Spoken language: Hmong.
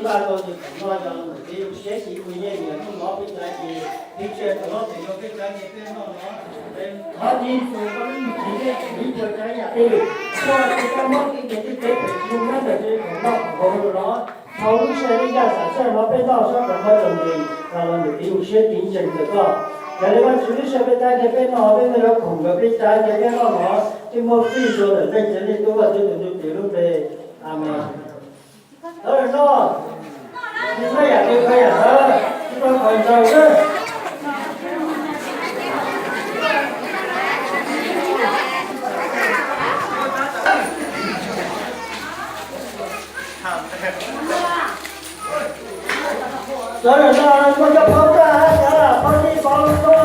Pab tau tus thaum no yog tus txiv siab tiv ua nyiaj nyias hnub no peb cov ces tiv tsia tus hlob tes no peb cov ces peb noj no. Qhov txiv tus koj lub me txiv peb tsis tiv ua cov yam tej, koj tsis koj muab tij ces tij kev pem tsis muab ntawm tsis khoom noj khoom haus rau no. Thaum lub sij hawm ib yam xav sij hawm no peb noj sab tau muab tau nqis los tus txiv tus siab tiv ntseeg ntawm koj. Yog li Vajtswv lub sij hawm peb cov ces peb noj peb noj yuav khoom nkawd peb cov ces peb noj no, peb muab fij rau ntawm nej cov nej tub Vajtswv tus ntsuj plig lub npe. Amees. Tawm noj, noj yam twg kho yam ntawd, tsis tau khaws ntsaws na. Sawv daws no muaj cov phau tag hab, phau tij phau lus tau